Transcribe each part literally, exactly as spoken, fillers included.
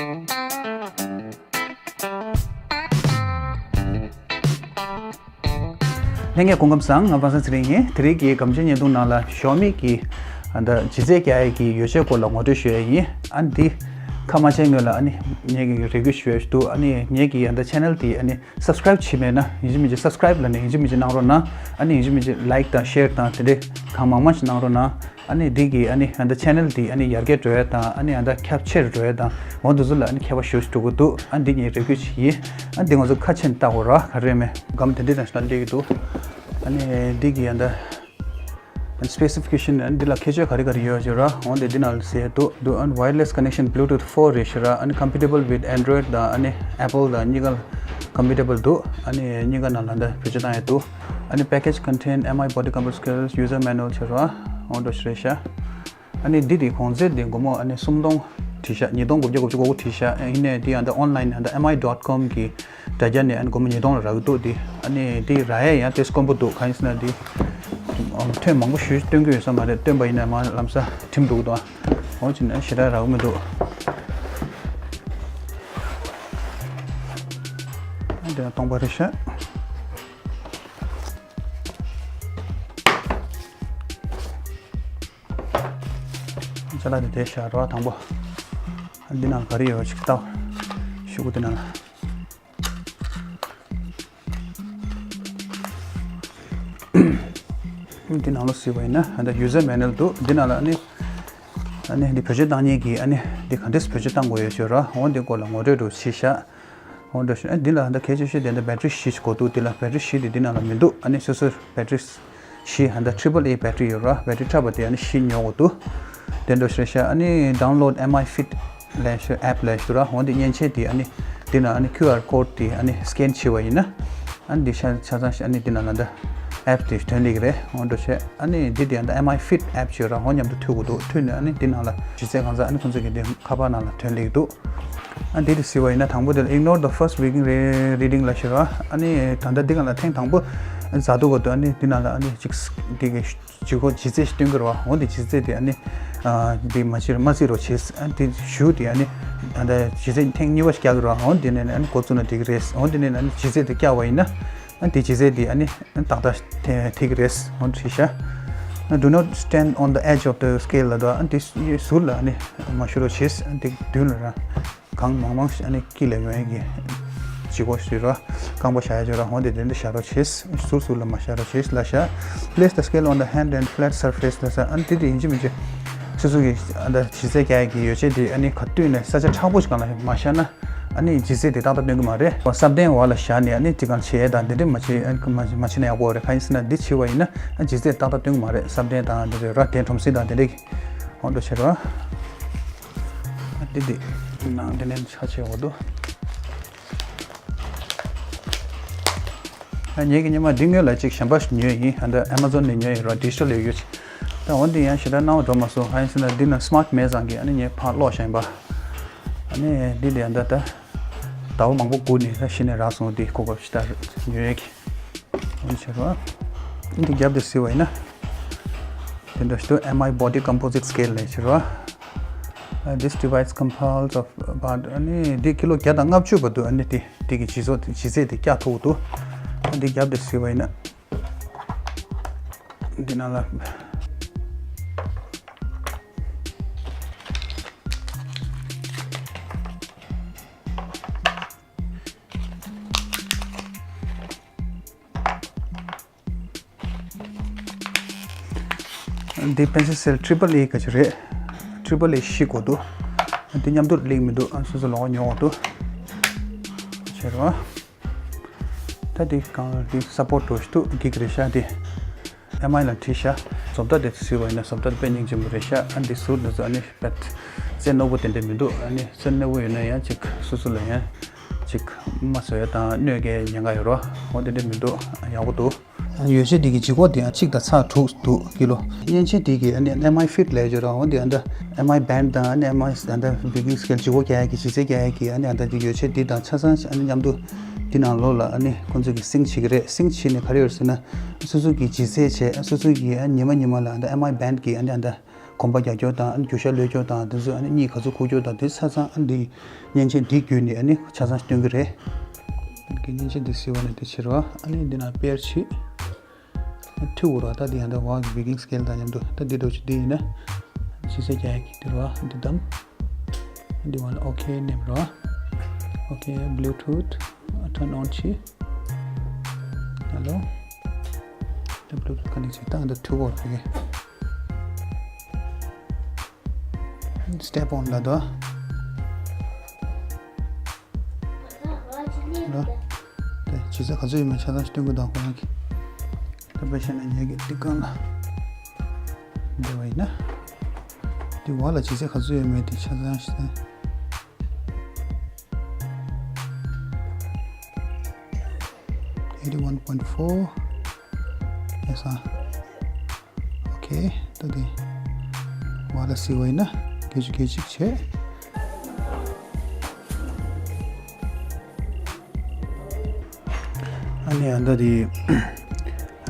ལྷན་རྒྱས་སྐུ་ཁམས་བཟང་། ང་པ་སངས་ཚེ་རིང་ཡིན། དེ་རིང་གི་སྒམ་ཆེན་བརྙན་ཐུང་ནང་ལ་ཞའོ་མི་གི་ཨ་ད་ལྗིད་ཚད་རྒྱག་ཡས་ཀྱི་ཡོ་བྱད་སྐོར་ལ་ངོ་སྤྲོད་ཞུ་ཡས་ཡིན། ཨ་འདི་ཁ་མ་ཕྱེ་སྔོན་ལ་ཨ་ནི་ངེད་ཀྱི་རེ་སྐུལ་ཞུ་ཡས་འདུག་ཨ་ནི་ངེད་ཀྱི་ཨ་ད་ཆེ་ནལ་དེ་ཨ་ནི་སབ་སི་ཀ་རེབ་བྱས་མེད་ན་ཡིན་གཅིག་མིན་གཅིག་སབ་སི་ཀ་རེབ་ལབ་ནས་ཡིན་གཅིག་མིན་གཅིག་གནང་རོགས་གནང་། ཨ་ནི་ཡིན་གཅིག་མིན་གཅིག་ལའིཀ་དང་ཤེར་དང་དེ་འདྲས་གང་མང་མང་ཞིག་གནང་རོགས་གནང་། ཨ་ནི་འདི་གི་ཨ་ནི་ཨ་ད་ཆེ་ནལ་དེ་ཨ་ནི་ཡར་རྒྱས་འགྲོ་ཡས་དང་ཨ་ནི་ཨ་ད་ཁྱབ་ཆེར་འགྲོ་ཡས་དང་འོ་འདི་ཚོ་ལ་ཨ་ནི་ཁྱད་པར་ཞེ་པོ་ཞིག་འགྲོ་གི་འདུག་ཨ་འདི་ངའི་རེ་སྐུལ་ཞིག་ཡིན། ཨ་འདི་ང་ཚོ་ཁ་ཕྱེ་ནས་བལྟ་དགོས་ར། ག་རེ་མེད་སྒམ་དེ་འདྲས་དང་ཞིག་ལ་སླེབས་ཀྱི་འདུག་ཨ་ནི་འདི་གི་ཨ་ད་སི་པེ་སི་ཕི་ཀེ་ཤན་ཨ་འདི་ལ་ཁྱད་ཆོས་ག་རེ་ག་རེ་ཡོད་ཅེས་ར། འོ་འདི་འདི་ནང་ལ་གཟིགས་འདུག་འདུག་ཨ་ནི་ཝ་ཡར་ལེ་སི་ཀ་ནེག་ཤན་བྷུ་ལུ་ཊུཐ་ཕོར་རེད་ཤག་ར། ཨ་ནི་ཀམ་པེ་ཊི་བལ་ཝིད་ཨེན་ཌོ་ཡིཌ་དང་ཨ་ནི་ཨེ་པལ་དང་གཉིས་ཀ་ཀམ་པེ་ཊི་བལ་འདུག་ཨ་ནི་གཉིས་ཀ་ནང་ལ་ད་བེད་སྤྱོད་བཏང་ཡས་འདུག་ཨ་ནི་package contain M I body composite scale, user manual ཅེས་ར། འོ་འདྲ་ཞིག་རེད་ཤག་ཨ་ནི་འདི་དེ་གོང་ཚད་དེ་སྒོར་མོ་ཨ་ནི་སུམ་སྟོང་བྲིས་ཤག་ཉིས་སྟོང་དགུ་བརྒྱ་དགུ་བཅུ་གོ་དགུ་བྲིས་ཤག་ཨ་ཡིན་ནའི་དེ་ཨ་ད་ཨོན་ལའིན་ཨ་ད་M I dot com གི་དྲ་རྒྱ་ནས་ཨ་ནི་སྒོར་མོ་ཉིས་སྟོང་ལ་རག་གི་འདུག་དེ་ཨ་ནི་དེ་རག་ཡས་ཡང་དེ་དཀོན་པོ་འདུག་གང་ཡིན་ཟེར་ན་དེ་ཨམ་ཐོན་མང་པོ་ཞེ་པོ་སྟོན་གྱི་ཡོད་ས་མ་རེད། སྟོན་པ་ཡིན་ན་མ་ལམ་སང་འགྲིམ་འགྲོ་གི་འདུག་ཨ་འོ་ཅི་ན་ཞེ་དྲག་རག་གི་མི་འདུག་ཨ་དེ་ཡང་སྟོང་པ་རེད་ཤག་ཅ་ལག་དེ་དེ་བཞག་རོགས། དང་པོ་འདི་ནང་ག་རེ་ཡོད་ཅིག་ལྟ། ཤོག་གུ་དེ་ནང་ལ། འདི་ནང་ལ་གཟིགས་པ་ཡིན་ན་ཨ་ད་ཡུ་ཟར་མེ་ནུ་ཨལ་འདུག་འདི་ནང་ལ་ཨ་ནི་ཨ་ནི་འདི་བེད་སྤྱོད་བཏང་མཁན་གྱི་ཨ་ནི་འདི་ག་འདྲས་བེད་སྤྱོད་བཏང་དགོས་ཡོད་ཅེས་ར། འོ་འདི་སྐོར་ལ་ངོ་སྤྲོད་འདྲ་བྱས་ཤག་འོ་འདྲ་ཞིག་ཨ་འདི་ལ་ད་གལ་ཆེ་ཤོས་དེ་འདི་བེ་ཊི་རི་བཞི་ཞིག་དགོས་འདུག་དེ་ལ་བེ་ཊི་རི་བཞི་དེ་འདི་ནང་ལ་མི་འདུག་ཨ་ནི་སོ་སོའི་བེ་ཊི་རི་བཞི་ཨ་ད་ཊི་རི་པལ་ཨེ་བེ་ཊི་རི་ཡོད་ར། བེ་ཊི་རི་ཕྲ་བ་དེ་ཨ་ནི་བཞི་ཉོ་དགོས་འདུག་དེ་འདྲ་ཞིག་རེད་ཤག་ཨ་ནི་download M I Fit ལབ་ཤག་ཨེབ་ལབ་ཤག་ར། འོ་འདི་མཉེན་ཆས་དེ་ཨ་ནི་འདི་ནང་ཨ་ནི་ཁིའུ་ཨར་ཀོཌ་དེ་ཨ་ནི་སི་ཀེན་བྱས་པ་ཡིན་ན་ཨ་ནི་འདི་ཤ་ཆ་ཚང་ཞིག་ཨ་ནི་འདི་ནང་ལ་ད་ཨེབ་དེ་ཐོན་ལེ་གི་རེད། འོ་འདྲ་བྱས་ཨ་ནི་འདི་དེ་ཨ་ད་M I Fit ཨེབ་བྱས་ར། འོ་མཉམ་དུ་མཐུད་དགོས་འདུག་མཐུད་ནས་ཨ་ནི་འདི་ནང་ལ་ལྗིད་ཚད་གང་ཚང་ཨ་ནི་ཁོང་ཚོ་གི་འདི་ཁ་པར་ནང་ལ་ཐོན་ལེ་གི་འདུག་ཨ་འདི་དེ་གཟིགས་པ་ཡིན་ན་དང་པོ་དེ་ལ་ignore the first beginner reading ལབ་ཤག་ར། ཨ་ནི་ད་ལྟ་འདི་ག་ལ་ཐེངས་དང་པོ་ཛ་དུ་གོ་དུ་ཨ་ནི་འདི་ནང་ལ་ཨ་ནི་ཅིག་འདི་གི་ལྗིད་ཁོག་ལྗིད་ཚད་ཞིག་སྟོན་གྱི་རེད་བ། འོ་འདི་ལྗིད་ཚད་དེ་ཨ་ནི་ཨ་འདི་མ་བྱེད་རོགས་མ་བརྩི་རོགས་བྱེད། ཨ་འདི་གཞུག་དེ་ཨ་ནི་ཨ་ད་ལྗིད་ཚད་ཐེངས་གཉིས་པ་ཞིག་བཀྱག་གི་རེད་བ། འོ་འདི་ནས་ཨ་ནི་འགོ་བཙུགས་ན་འགྲིག་གི་རེད། འོ་འདི་ནས་ཨ་ནི་ལྗིད་ཚད་དེ་བཀྱག་པ་ཡིན་ན་ཨ་འདི་ལྗིད་ཚད་དེ་ཨ་ནི་ཏག་ཏག་ཐེ་ཐིག་གི་རེད། འོ་འདི་ཤ། Do not stand on the edge of the scale ལབ་འདུག་ཨ་འདི་ཟུར་ལ་ཨ་ནི་མ་བཞུར་རོགས་བྱེད། ཨ་འདི་མདུན་ལ་ར། གང་མང་མང་ཞིག་ཨ་ནི་དཀྱིལ་ལ་ཡོང་ཡས་ཀྱི་ལྗིད་ཁོག་ཞིག་ར། རྐང་པ་བཞག་ཡས་ཅིག་ར། འོ་དེ་དེ་འདྲ་བཞག་རོགས་བྱེད། ཟུར་ཟུར་ལ་མ་བཞག་རོགས་བྱེད་ལབ་ཤག Place the scale on the hand and flat surface ལབ་ས། ཨ་ནི་དེ་དེ་ཡིན་གཅིག་མིན་གཅིག་སོ་སོ་གི་ཨ་ད་ལྗིད་ཚད་རྒྱག་ཡས་ཀྱི་ཡོ་བྱད་དེ་ཨ་ནི་ག་དུས་ནས་ས་ཆ་མཁྲེགས་པོ་ཞིག་སྒང་ལ་མ་བཞག་ན་ཨ་ནི་ལྗིད་ཚད་དེ་ཏག་ཏག་སྟོན་གྱི་མ་རེད། སྲབ་གདན་འོག་ལ་བཞག་ནས་ཨ་ནི་དེ་སྒང་བྱེད་ཡས་དང་དེ་འདྲ་མ་བྱེད་ཨ་ནི་མ་མ་བྱེད་ན་ཡག་པོ་རེད། གང་ཡིན་ཟེར་ན་འདི་བྱས་པ་ཡིན་ན་ཨ་ལྗིད་ཚད་ཏག་ཏག་སྟོན་གྱི་མ་རེད། སྲབ་གདན་དང་དེ་འདྲ་ར་གདན་ཁྲོམ་གཟིགས་དང་དེ་འདྲ་གི་འོ་འདྲ་བྱེད་ར། ཨ་འདི་འདི་ནང་འདི་ནས་ཆ་ཆེ་བ་འདུག་ཨ་ངེད་ཀྱི་སྔོན་མ་འདི་སྔོན་ལ་ཅིག་གཞན་པ་ཞིག་ཉོས་ཡིན། ཨ་འདི་ཨེ་མ་ཛོན་ནས་ཉོས་ཡིན་ར། ཌི་ཇི་ཊལ་ཡོད་ཡོད་ཅིག་ད་འོ་འདི་ཡང་ཞེ་དྲག་སྣང་བ་འགྲོ་མ་སོང་། གང་ཡིན་ཟེར་ན་འདི་ནང་སི་མཱར་ཊི་མེད་ཙང་གི་ཨ་ནི་ངས་ཕར་སློག་བཞག་ཡིན་པ། ཨ་ནི་འདི་འདི་ཨ་འདི་ད་ཟླ་བ་མང་པོ་སྒུག་ནས་ད་གཞི་ནས་རག་སོང་། འདི་གོ་སྐབས་ཞེ་དྲག་ཉོས་ཡོད་ཀྱི། འོ་བྱས་ར། འདི་རྒྱབ་དེ་གཟིགས་པ་ཡིན་ན། དེ་འདྲ་ཞིག་འདུག M I body composite scale ལབ་ཞིག་ར། Uh, this device compiles of about ཨ་ནི་འདི་ཀི་ལོ་བརྒྱ་དང་ལྔ་བཅུ་བར་དུ་ཨ་ནི་དེ་དེ་གི་ལྗིད་ཚོགས་ལྗིད་ཚད་དེ་བཀྱག་ཐུབ་འདུག་ཨ་འདི་རྒྱབ་དེ་གཟིགས་པ་ཡིན་ན། འདི་ནང་ལ། འདི་པེན་སིལ་སེལ་ཊི་རི་པལ་ཨེ་ག་ཅིག་རེད། ཊི་རི་པལ་ཨེ་བཞི་དགོས་འདུག་འདི་མཉམ་དུ་སླེབས་མི་འདུག་ཨ་སོ་སོ་ལོགས་ཉོ་དགོས་འདུག་བྱས་རོགས། ད་འདི་གང་འདི་སབ་པོར་ཊི་འགྲོ་ཞིག་འདུག་འགྲིག་གི་རེད་ཤག་འདི་ཨེམ་ཨའི་ལ་བྲིས་ཤག་བཟོ་ལྟ་དེ་གཟིགས་པ་ཡིན་ན་བཟོ་ལྟ་དེ་དཔེ་སྙིང་རྗེ་མོ་རེད་ཤག་ཨ་འདི་ཟུར་འདི་ཚོ་ཨ་ནི་དཔེ་རྩེ་རྣོ་པོ་དེ་འདྲ་མི་འདུག་ཨ་ནི་རྩེ་རྣོ་པོ་ཡོད་ན་ཡང་ཅིག་སོ་སོ་ལ་ཡང་ཅིག་མ་བཟོ་ཡ་དང་གནོད་སྐྱེལ་ཉེན་ཁ་ཡོད་རོ། འོ་དེ་འདྲ་མི་འདུག་ཡག་པོ་འདུག་ཡོ་བྱད་འདི་གི་ལྗིད་ཁོག་དེ་ཡང་གཅིག་དང་ཚེག་དྲུག་འདུག་ཀི་ལོ། མཉེན་ཆས་འདི་གི་ཨ་ནི་ཨེམ་ཨའི་ཕིཊ་ལབ་ཡོད་རེད། འོ་འདི་ཨ་འདྲ་ཨེམ་ཨའི་བེན་ཌི་དང་ཨ་ནི་ཨེམ་ཨའི་ཨ་འདྲ་བི་གིང་སི་ཀེལ་ལྗིད་ཁོག་རྒྱག་ཡག་གི་ལྗིད་ཚད་རྒྱག་ཡག་གི་ཨ་ནི་ཨ་འདྲ་གི་ཡོ་བྱད་འདི་དང་ཆ་ཚང་ཨ་ནི་མཉམ་དུ་འདི་ནང་ལོགས་ལ་ཨ་ནི་ཁོང་ཚོ་གི་སིང་བྱེད་ཀྱི་རེད། སིང་བྱས་ནས་ག་རེ་ཡོད་ཟེར་ན་སོ་སོ་གི་ལྗིད་ཚད་བྱས། སོ་སོ་གི་ཨ་ཉི་མ་ཉི་མ་ལ་ཨ་འདྲ་ཨེམ་ཨའི་བེན་ཌི་གི་ཨ་ནི་ཨ་འདྲ་ གོམ་པ་རྒྱག་སྐྱོར་དང་རྒྱུ་ཞྭ་གློད་སྐྱོར་དང་དེ་ཚོ་ཨ་ནི་གཉིད་ག་ཚོད་ཁུག་སྐྱོར་དང་དེ་ཆ་ཚང་ཨ་ནི་འདི་མཉེན་ཆས་འདི་བརྒྱུད་ནས་ཨ་ནི་ཆ་ཚང་སྟོན་གྱི་རེད། ཨ་ནི་མཉེན་ཆས་འདི་གཟིགས་པ་ནས་དེ་བྱེད་རོགས། ཨ་ནི་འདི་ན་དཔེར་བྱེད། མཐུག་རོ། ད་འདི་ཡང་ད་ཝ་གི་བྷི་གིང་སི་ཀེལ་དང་མཉམ་དུ་ད་འདི་འདྲ་ཅིག་འདི་ཡིན་ན་ཇི་སེ་རྒྱག་གི་འདི་རོ། འདི་བདམས། འདི་བ་ལ་ཨོ་ཁེ་ནེམ་རོ། ཨོ་ཁེ། Bluetooth turn on བྱེད། ཧེ་ལོ། ད་Bluetooth ཀ་ནེག་བྱེད། ད་འདི་མཐུག་རོ་རེད། སི་ཊེབ་ཨོན་ལ་དོ། ལ། དེ་ཇི་སེ་ག་ཚོད་ཡོད་མེད་ཆ་ཚང་སྟོན་གྱི་འདུག་ཁོ་རང་གི། ད་དཔེ་བཤད་ན་ངེད་ཀྱི་འདི་སྒང་ལ་འདི་བ་ཡིན་ན། འདི་བ་ལ་ཇི་སེ་ག་ཚོད་ཡོད་མེད་དེ་ཆ་ཚང་ཞིག་eighty one point four ཡ་ས། ཨོ་ཁེ། ད་དེ་བ་ལ་གཟིགས་པ་ཡིན་ན་བརྒྱད་ཅུ་གྱ་གཅིག་བྱས། ཨ་ནི་ཨ་ད་དེ་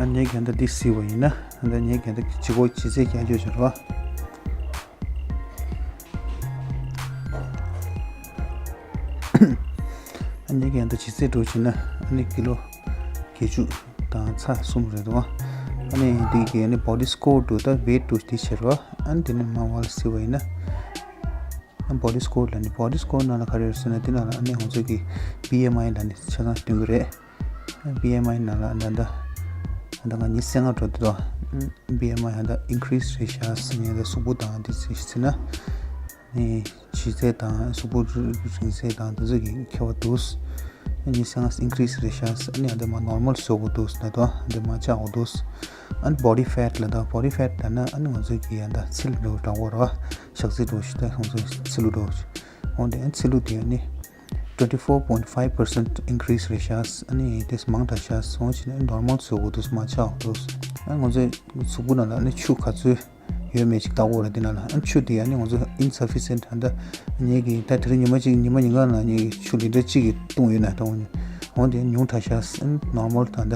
ཨ་ནི་ངས་ཨ་ད་དེ་གཟིགས་པ་ཡིན་ན་ཨ་ད་ངས་ཨ་ད་ཇི་གོ་ཇི་སེ་རྒྱག་རྒྱུ་བྱེད་རོགས། ཨ་ནི་གན་ད་ཇི་སེ་འགྲོ་བྱེད་ན་ཨ་ནི་ཀི་ལོ་བརྒྱད་ཅུ་དང་ཚེག་གསུམ་རེད་དོ། ཨ་ནི་འདི་གི་ཨ་ནི་body score དུ་ད་weight དུ་འདི་བྱེད་རོགས། ཨ་ནི་དེ་ནི་མ་བ་ལ་གཟིགས་པ་ཡིན་ན་body score ལ་ནི་body score ནང་ལ་ག་རེ་རེད་ཟེར་ན་དེ་ནང་ལ་ཨ་ནི་ང་ཚོ་གི་B M I ལ་ནི་ཆ་ཚང་སྟོན་གི་རེད། B M I ནང་ལ་ད་ལྟ་ད་ང་ཉི་ཤུ་རྩ་ལྔ་འགྲོ་འདུག་དོ། B M I ད་ལྟ་increase རེད་ཤག་ཟེར་ནས་ད་གཟུགས་པོ་དང་འདི་ཟེར་ཟེར་ན་ནི་ལྗིད་ཚད་དང་གཟུགས་པོ་རིང་ཚད་དང་འདི་ཚོ་གི་ཁྱད་པར་འདུག་ཉི་ཤུ་རྩ་ལྔ་increase རེད་ཤག་ཨ་ནི་ད་མ་normal བཟོ་དགོས་འདུག་ད་དོ་འདི་མ་ཆག་དགོས་འདུག་ཨ་ནི་body fat ལ་ད་body fat ལ་ན་ཨ་ནི་ང་ཚོ་གི་ཡང་ད་ཚིལ་ལོ་འདྲ་བོ་ར་ཞག་ཚིལ་འགྲོ་ཞིག་ད་ང་ཚོ་ཚིལ་ལོ་འགྲོ་ཞིག་འོ་དེ་ཨ་ནི་ཚིལ་ལོ་དེ་ཨ་ནི། twenty four point five percent increase རེད་ཤག་ཨ་ནི་དེས་མང་དྲགས་ཤག་སོང་ཕྱིན་ནས་normal བཟོ་དགོས་འདུག་མ་ཆག་འདུག་ཨ་ང་ཚོའི་གཟུགས་པོ་ནང་ལ་ཨ་ནི་ཆུ་ག་ཚོད་ཡོད་མེད་ཅིག་ལྟ་དགོས་རེད། དེ་ནང་ལ་ཨ་ནི་ཆུ་དེ་ཨ་ནི་ང་ཚོ་insufficient ད་ལྟ་ངེད་ཀྱི་ད་དེ་རིང་ཉི་མ་གཅིག་ཉི་མ་ཉིན་གང་ལ་ངེད་ཀྱི་ཆུ་ལི་ཊར་གཅིག་གིས་བཏུང་ཡོད་ན་ད་འོ་འོ་དེ་ཉུང་དྲགས་ཤག་ཨ་ནི་normal ད་ལྟ་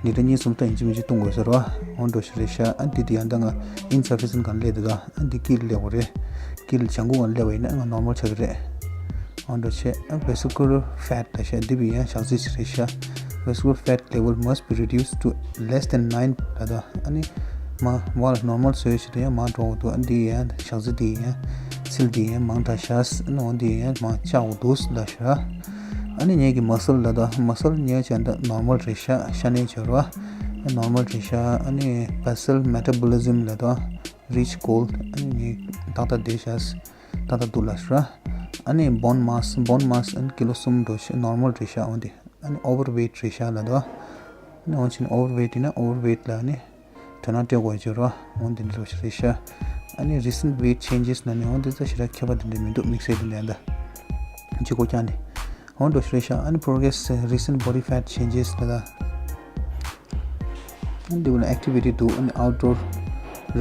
ལི་ཊར་གཉིས་གསུམ་ད་ཡིན་གཅིག་མིན་གཅིག་བཏུང་དགོས་ཟེར་བ་འོ་འགྲོ་ཞིག་རེད་ཤག་ཨ་ནི་དེ་དེ་ཡང་ད་ང་insufficient སྒང་སླེབས་འདུག་ཨ་ནི་དེ་དཀྱིལ་སླེབས་དགོས་རེད། དཀྱིལ་ལྗང་ཁུ་སྒང་སླེབས་པ་ཡིན་ན་ང་normal ཆགས་ཀྱི་རེད། འོ་འདྲ་བྱས། ཨ་vesicular fat ལ་བཤད་འདི་བི་ཡང་ཞག་རྩི་ཞིག་རེད་ཤག vesicular fat level must be reduced to less than nine ལ་ད་ཨ་ནི་མ་བ་ལ་normal བཟོས་ཞིག་ཏུ་ཡང་མ་འགྲོ་འདུག་ཨ་འདི་ཡང་ཞག་རྩི་འདི་ཡང་ཚིལ་འདི་ཡང་མང་དྲགས་ཤག་ཨ་ནི་འོ་འདི་ཡང་མ་ཆག་འདུག་ལ་ཤག་ཨ་ནི་ངེད་ཀྱི་muscle ལ་ད་muscle ངེད་ཅག་ད་normal རེད་ཤག་ཤ་ནའི་བྱ་རོ་normal རེད་ཤག་ཨ་ནི་basal metabolism ལ་ད་reach goal ཨ་ནི་ངེད་ཏག་ཏག་བསྡད་ཤག་ཏག་ཏག་འདུག་ལ་ཤག་ཨ་ནི་bone mass bone mass ཨ་ནི་ཀི་ལོ་གསུམ་འགྲོ་ཤག normal རེད་ཤག་འོ་འདི། ཨ་ནི་overweight རེད་ཤག་ལ་དོ། ཨ་ནི་འོན་ཆེན་overweight ཡིན་ན་overweight ལ་ཨ་ནི་དོ་སྣང་སྤྲད་དགོས་ཡོད་རོ། འོ་འདི་འདྲ་ཞིག་རེད་ཤག་ཨ་ནི་recent weight changes ན་ནི་འོ་འདི་ཚ་ཞེ་དྲག་ཁྱད་པར་དེ་འདྲ་མི་འདུག་དམིགས་བསལ་དེ་འདྲ་འདྲ་ཅི་གོ་ཀྱང་ནི་འོ་འདྲ་ཞིག་རེད་ཤག་ཨ་ནི་progress recent body fat changes ལ་ད། ཨ་ནི་འདི་བོ་ལ་activity འདུག་ཨ་ནི་outdoor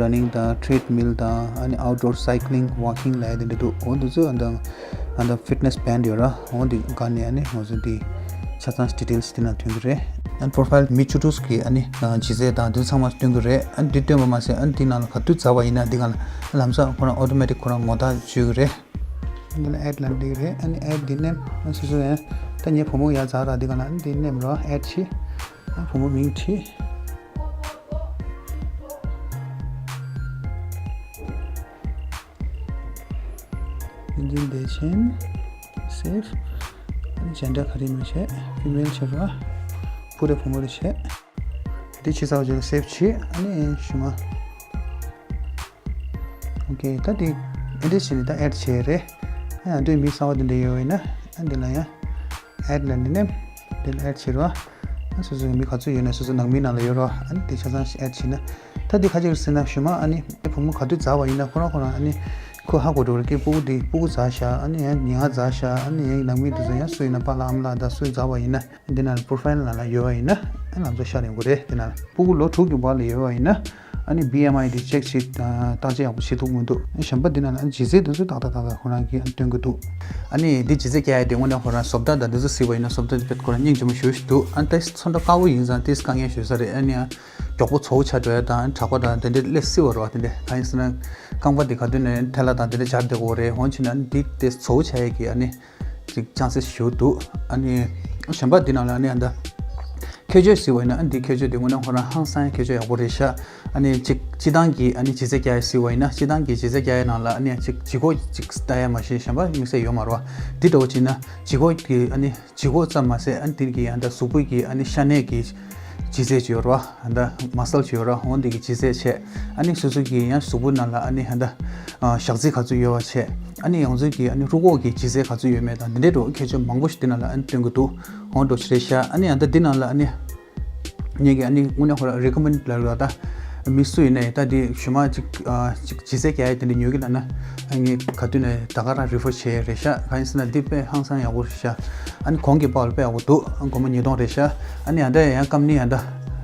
running དང་treadmill དང་ཨ་ནི་outdoor cycling walking ལ་ཡ་དེ་འདྲ་འདུག་འོ་འདི་ཚོ་ཨ་ནི་ཨ་ནི་fitness band ཡོད་ར། འོ་འདི་ག་ནས་ཨ་ནི་ང་ཚོ་འདི་ཆ་ཚང་details དེ་ན་ཐོན་གི་རེད། ཨ་ནི་profile མི་བཅུ་དྲུག་གི་ཨ་ནི་ལྗིད་ཚད་དང་དེ་ཚང་མ་སྟོན་གི་རེད། ཨ་ནི་འདི་སྟོན་པ་མ་ཟད་ཨ་ནི་འདི་ནང་ལ་ག་དུས་འཛག་པ་ཡིན་ན་འདི་ག་ལ་ལམ་སང་ཁོ་རང་automatic ཁོ་རང་ངོ་རྟགས་བཅོས་གི་རེད། འདི་ལ་add ལ་འདི་རེད། ཨ་ནི་add འདི་ནེམ་ཨ་སོ་སོ་ཡང་ད་ངའི་བུ་མོ་ཡར་འཛག་ར་འདི་ག་ལ་ཨ་ནི་འདི་ནེམ་རོ་add བྱེད། ཨ་བུ་མོ་མིང་བྲིས། ཡིན་འཛིན་བདེ་ཆེན། save། ཨ་ནི་gender ག་རེ་མི་བྱེད། female བྱེད་རོ། བུ་རེད་བུ་མོ་རེད་བྱེད། འདི་ཕྱི་ཚ་བ་ཅིག་ལ་save བྱེད། ཨ་ནི་ཞུ་མ། ཨོ་ཀེ། ད་འདི་ཨེ་འདྲ་བྱས་ནས་ད་add བྱས་རེད། ཨ་ཡང་འདུས་མི་གསར་བ་འདི་འདྲ་ཡོད་ཡིན་ན་ཨ་འདི་ལ་ཡང་add ལ་འདི་ནས་འདི་ལ་add བྱེད་རོགས། ཨ་སོ་སོའི་མི་ག་ཚོད་ཡོད་ན་སོ་སོ་ནང་མི་ནང་ལ་ཡོད་རོགས། ཨ་ནི་འདི་ཆ་ཚང་add བྱེད་ན་ད་འདི་ཁ་ཅིག་ཟེར་ན་ཞུ་མ་ཨ་ནི་བུ་མོ་ག་དུས་འཛག་པ་ཡིན་ན་ཁོ་རང་ཁོ་རང་ཨ་ནི་ཁོ་ཧ་གོ་འགྲོ་རེད། ཀི་སྤུ་གུ་འདི་སྤུ་གུ་འཛག་ཤག་ཨ་ནི་ཡང་ཉིན་ཧ་འཛག་ཤག་ཨ་ནི་ཡང་ནང་མི་འདི་ཚོ་ཡང་སུ་ཡིན་ན་པཱ་ལགས་ཨ་མ་ལགས་ད་སུ་འཛག་པ་ཡིན་ན། འདི་ན་profile ནང་ལ་ཡོད་པ་ཡིན་ན་ཨ་ང་ཚོ་ཤར་ཡོང་གི་རེད། འདི་ན་སྤུ་གུ་ལོ་དྲུག་གི་བར་ལ་ཡོད་པ་ཡིན་ན་ ཨ་ནི་བི་ཨེམ་ཨའི་དེ་ཅེག་བྱེད་བརྟག་དཔྱད་ཡག་པོ་བྱེད་ཐུབ་མི་འདུག་གཞན་པ་འདི་ནང་ལ་ཨ་ནི་ལྗིད་ཚད་དེ་ཚོ་ཏག་ཏག་ཏག་ཏག་ཁོ་རང་གིས་ཨ་ནི་སྟོན་གྱི་འདུག་ཨ་ནི་འདི་ལྗིད་ཚད་རྒྱག་ཡ་དེ་དངོས་གནས་ཁོ་རང་བཟོ་ལྟ་དང་འདི་ཚོ་གཟིགས་པ་ཡིན་ན་བཟོ་ལྟ་དེ་དཔེ་ཁོ་རང་སྙིང་རྗེ་མོ་ཞེ་པོ་ཞིག་འདུག་ཨ་ནི་ད་ཚོན་ཁྲ་དཀར་པོ་ཡིན་ཙང་ཏིས་དཀའ་ངལ་ཞེ་ས་རེད། ཨ་ནི་ཨ་མགྱོགས་པོ་ཚོ་ཆགས་འགྲོ་ཡ་དང་དྲག་པོ་དང་དེ་འདྲའི་སླེབས་སྲིད་པ་རེད་བ། དེ་འདྲའི་གང་ཡིན་ཟེར་ན་རྐང་པ་དེ་ག་དུས་ནས་ཐལ་ལ་དང་དེ་འདྲ་སྦྱར་བསྡད་ཀྱི་ཡོད་རེད། འོན་ཀྱང་ཨ་ནི་འདི་དེ་ཚོ་ཆགས་ཡ་གི་ཨ་ནི་ཅིག་ཅང་སེ་ཞུ་འདུག་ཨ་ནི་གཞན་པ་འདི་ནང་ལ་ཨ་ནི་ཨ་ད་ཁྱད་ཆོས་ཟེར་བ་ཡིན་ན་ཨ་ནི་འདི་ཁྱད་ཆོས་འདི་དངོས་གནས་ཁོ་རང་ཧང་སང་ཁྱད་ཆོས་ཡག་པོ་རེད་ཤག་ཨ་ནི་ཅིག་སྤྱི་བཏང་གི་ཨ་ནི་ལྗིད་ཚད་རྒྱག་ཡ་ཟེར་བ་ཡིན་ན་སྤྱི་བཏང་གི་ལྗིད་ཚད་རྒྱག་ཡ་ནང་ལ་ཨ་ནི་ཅིག་ལྗིད་ཁོག་ཅིག་ལྟ་ཡ་མ་གཞི་གཞན་པ་དམིགས་བསལ་ཡོད་མ་རེད་བ། འདི་འདྲ་བོ་བྱས་ན་ལྗིད་ཁོག་གི་ཨ་ནི་ལྗིད་ཁོག་ཙམ་མ་ཟད་ཨ་ནི་འདི་གི་ཨ་ད་གཟུགས་པོ་གི་ཨ་ནི་ཤ་གནད་ཀྱི་ལྗིད་ཚད་ཅིག་ཡོད་རེད་བ། ཨ་ད་མ་སལ་ཅིག་ཡོད་རེད་བ། འོ་འདི་གི་ལྗིད་ཚད་བྱས། ཨ་ནི་སོ་སོ་གི་ཡང་གཟུགས་པོ་ནང་ལ་ཨ་ནི་ཨ་ད་ཨ་ཞག་རྩི་ག་ཚོད་ཡོད་པ་བྱས། ཨ་ནི་ཡང་ཚོད་ཀྱི་ཨ་ནི་རུས་ཁོག་གི་ལྗིད་ཚད་ག་ཚོད་ཡོད་མེད་དང་འདི་འདྲའི་འགྲོ་ཁྱད་ཆོས་མང་པོ་ཞིག་འདི་ནང་ལ་ཨ་ནི་སྟོན་གྱི་འདུག་འོ་འདྲ་ཞིག་རེད་ཤག་ཨ་ནི་ཨ་ད་འདི་ནང་ལ་ཨ་ནི་ངེད་ཀྱི་ཨ་ནི་དངོས་གནས་ཁོ་ར་རི་ཀོ་མེན་ཌི་ལབ་ར་ད་མི་སུ་ཡིན་ནའི་ད་འདི་ཞུ་མ་ཅིག་ཨ་ཅིག་ལྗིད་ཚད་རྒྱག་ཡ་དེ་འདྲ་ཉོ་གི་ལབ་ན་ཨ་ངས་ག་དུས་ནས་ད་ག་རང་རི་ཕར་བྱས་རེད་ཤག་གང་ཡིན་ཟེར་ན་འདི་དཔེ་ཧང་སང་ཡག་པོ་རེད་ཤག་ཨ་ནི་གོང་གི་པར་དཔེ་ཡག་པོ་འདུག་ཨ་སྒོར་མོ་ཉིས་སྟོང་རེད་ཤག་ཨ་ནི་ཨ་ད་ཡང་ཀམ་ནི་ཨ་ད་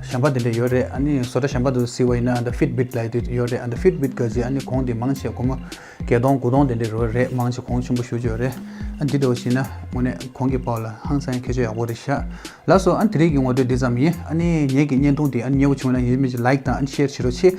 གཞན་པ་དེ་འདྲ་ཡོད་རེད། ཨ་ནི་བཟོ་གྲྭ་གཞན་པ་དུ་ཟེར་བ་ཡིན་ན་ཨ་ད་ཕིཊ་བིཊ་ལབ་ཡ་དེ་ཡོད་རེད། ཨ་ད་ཕིཊ་བིཊ་ག་ཅིག་ཨ་ནི་གོང་དེ་མང་ཆེ་སྒོར་མོ་བརྒྱད་སྟོང་དགུ་སྟོང་དེ་འདྲ་རེད། མང་ཆེ་གོང་ཆེན་པོ་ཞེ་པོ་ཅིག་ཡོད་རེད། ཨ་འདི་འདྲ་བོ་བྱས་ན་དངོས་གནས་གོང་གི་པར་ལ་ཧང་སང་ཁྱད་ཆོས་ཡག་པོ་རེད་ཤག་ལགས་སོ། ཨ་ནི་དེ་རིང་གི་ངོ་སྤྲོད་འདི་ཙམ་ཡིན། ཨ་ནི་ངེད་ཀྱི་བརྙན་ཐུང་འདི་ཨ་ནི་མཉེས་པོ་བྱུང་ན་ཡིན་གཅིག་མིན་གཅིག་ལའིཀ་དང་ཨ་ནི་ཤེར་བྱེད་རོགས་བྱེད།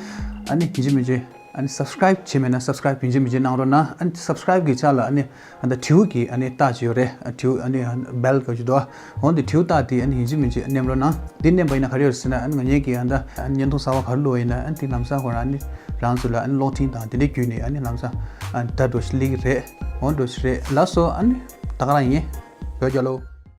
ཨ་ནི་ཡིན་གཅིག་མིན་གཅིག་ཨ་ནི་སབ་སི་ཀ་རའིབ་བྱས་མེད་ན་སབ་སི་ཀ་རའིབ་ཡིན་གཅིག་མིན་གཅིག་གནང་རོགས་གནང་། ཨ་ནི་སབ་སི་ཀ་རའིབ་གི་ཆ་ལ་ཨ་ནི་ཨ་ད་དྲིའུ་གི་ཨ་ནི་རྟགས་ཅིག་ཡོད་རེད། ཨ་དྲིའུ་ཨ་ནི་བྷེལ་ག་ཅིག་འདུག་འོ་འདི་དྲིའུ་རྟགས་དེ་ཨ་ནི་ཡིན་གཅིག་མིན་གཅིག་མནན་རོགས་གནང་། འདི་མནན་པ་ཡིན་ན་ག་རེ་ཡོད་ཟེར་ན་ཨ་ནི་ང་ངེད་ཀྱི་ཨ་ད་ཨ་ནི་བརྙན་ཐུང་གསར་པ་ག་རེ་བླུགས་པ་ཡིན་ན་ཨ་ནི་འདི་ལམ་སང་ཁོ་རང་ཨ་ནི་རང་ཚོ་ལ་ཨ་ནི་གློག་འཕྲིན་དང་དེ་འདྲའི་བརྒྱུད་ནས་ཨ་ནི་ལམ་སང་ཨ་ནི་ད་འགྲོ་ཞིག་སླེབས་ཀྱི་རེད། འོ་འགྲོ་ཞིག་རེད། ལགས་སོ། ཨ་ནི་ད་ག་རང་ཡིན། བོད་རྒྱལ་ལོ།